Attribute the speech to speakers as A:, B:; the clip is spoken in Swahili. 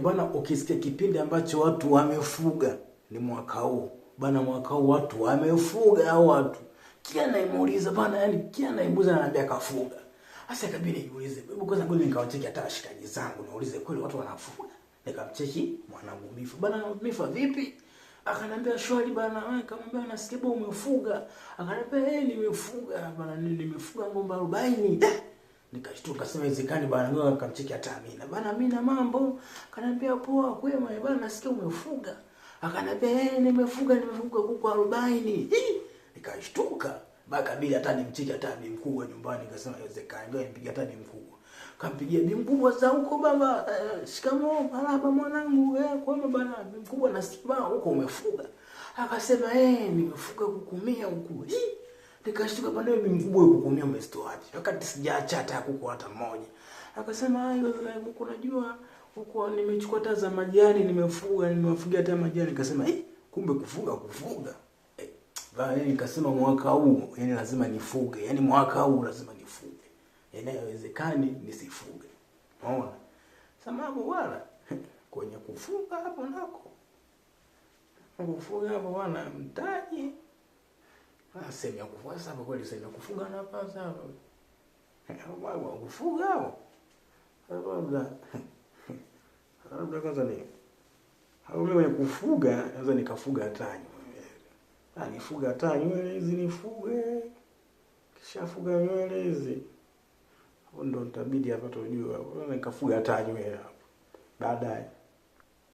A: Bwana, ukisikia kipindi ambacho watu wamefuga ni mwaka huu. Bana, mwaka huu watu wamefuga hao watu. Kila naimuuliza bana, yani kila naimuuliza ananiambia kafuga. Sasa ikabidi nijiulize, hebu kwanza ngoja nikawacheki hata washikaji zangu niulize kweli watu wanafuga. Nikamcheki mwanangu Mifa. Bana Mifa vipi? Akanambia shwari bana, wewe kamwambia nasikia bwana umefuga. Akanambia eh, nimefuga bana, nimefuga ng'ombe 40. Nikashtuka sema haiwezekani bana, ngoja nikamcheki hata Amina. Bana Amina mambo? Akanambia poa, kwema bana, nasikia umefuga. Akanambia eh, nimefuga kuku 40. Nikashtuka. Baka bila hata nimcheki hata bi mkubwa nyumbani, nikasema haiwezekani, ngoja nimpigie hata bi mkubwa. Kampigia bi mkubwa za huko baba, shikamoo, marhaba mwanangu, kwema bana, bi mkubwa nasikia bana huko umefuga. Akasema nimefuga kuku 100 huku. Nikashtuka bana, bi mkubwa kuku 100 umezitoa wapi? Wakati sijaacha hata kuku hata mmoja. Akasema hayo kuku najua huko nimechukua hata za majani nimefuga, nimewafugia hata majani. Nikasema kumbe kufuga. Bana, nikasema mwaka huu yani lazima nifuge. Yani mwaka huu lazima nifuge. Yani haiwezekani nisifuge. Unaona? Sababu wala kwenye kufuga hapo nako. Kufuga hapo bwana mtaji. Sehemu ya kufuga sasa hapo kweli, sehemu ya kufuga na hapa sasa. Bwana kufuga hapo. Labda kwanza ni hapo mimi kwenye kufuga naweza nikafuga hata nywele. Nifuga hata nywele hizi nifuge. Kisha fuga nywele hizi. Hapo ndo nitabidi hapa tujue hapo. Nikafuga hata nywele hapo. Baadaye.